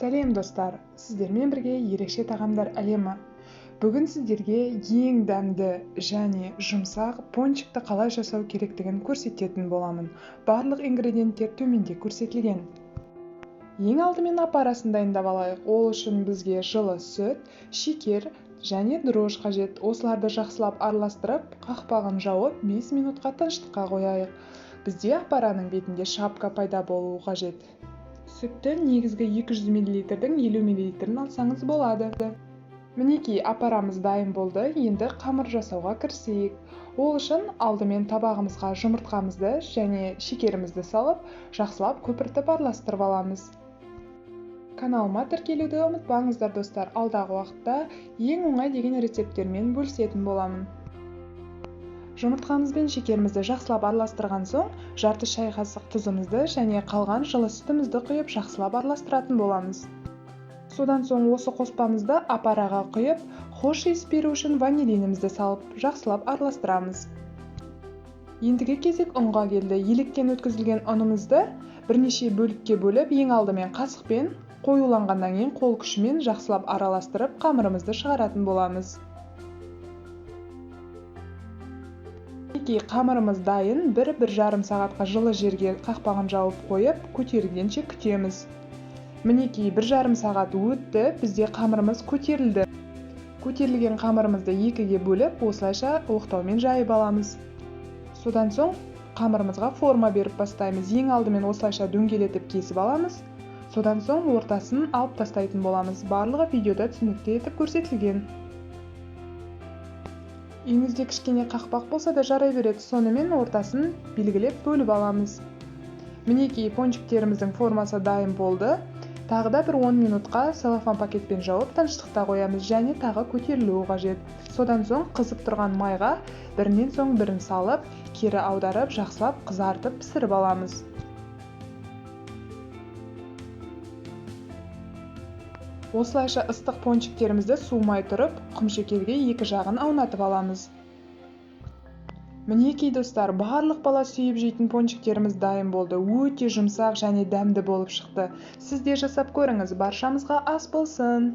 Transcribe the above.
Сәлем достар, сіздермен бірге ерекше тағамдар әлемі. Бүгін сіздерге ең дәмді және жұмсақ пончикті қалай жасау керектігін көрсететін боламын. Барлық ингредиенттер төменде көрсетілген. Ең алдымен апарасын дайындап алайық. Ол үшін бізге жылы сүт, шекер және дрожж қажет. Осыларды жақсылап араластырып, қақпағын жауып, 5 минутқа тыныштыққа қояйық. Бізде апараның бетінде шапка пайда болуы қажет. Сүтті негізгі 200 мл-дің 50 мл-ін алсаңыз болады. Мінекей, апарамыз дайын болды. Енді қамыр жасауға кірісейік. Ол үшін алдымен табағымызға жұмыртқамызды және шекерімізді салып, жақсылап көпіртіп араластырып аламыз. Каналыма тіркелуді ұмытпаңыздар достар. Алдағы уақытта ең оңай деген рецепттермен бөлісетін боламын. Жұмыртқамыз бен шекерімізді жақсылап араластырған соң, жарты шай қасық тұзымызды және қалған жылы сүтімізді құйып жақсылап араластыратын боламыз. Содан соң осы қоспамызды апараға құйып, хош иіс беру үшін ванилинімізді салып, жақсылап араластырамыз. Ендігі кезек ұнға келді. Електен өткізілген ұнымызды бірнеше бөлікке бөліп, ең алдымен қасықпен қоюланғаннан кейін қол күшімен жақсылап араластырып, қамырымызды шығаратын боламыз. Мінекей, қамырымыз дайын. Бір жарым сағатқа жылы жерге қақпағын жауып қойып, көтерілгенше күтеміз. Мінекей, бір жарым сағат өтті, бізде қамырымыз көтерілді. Көтерілген қамырымызды екіге бөліп, осылайша оқтаумен жайып аламыз. Содан соң қамырымызға форма беріп бастаймыз. Ең алдымен осылайша дөңгелетіп кесіп аламыз. Содан соң ортасын алып тастайтын боламыз. Барлығы видеода түсінікті етіп көрсетілген. Үйіңізде кішкене қақпақ болса да жарай береді. Сонымен ортасын белгілеп бөліп аламыз. Мінекей, пончиктеріміздің формасы дайын болды. Тағы да бір 10 минутқа целлофан пакетпен жауып тыныштықта қоямыз және тағы көтерілуі қажет. Содан соң қызып тұрған майға бірінен соң бірін салып, кері аударып, жақсылап қызартып пісіріп аламыз. Осылайша ыстық пончиктерімізді суымай тұрып, құмшекерге екі жағын аунатып аламыз. Мінекей достар, барлық бала сүйіп жейтін пончиктеріміз дайын болды. Өте жұмсақ және дәмді болып шықты. Сіз де жасап көріңіз. Баршамызға ас болсын.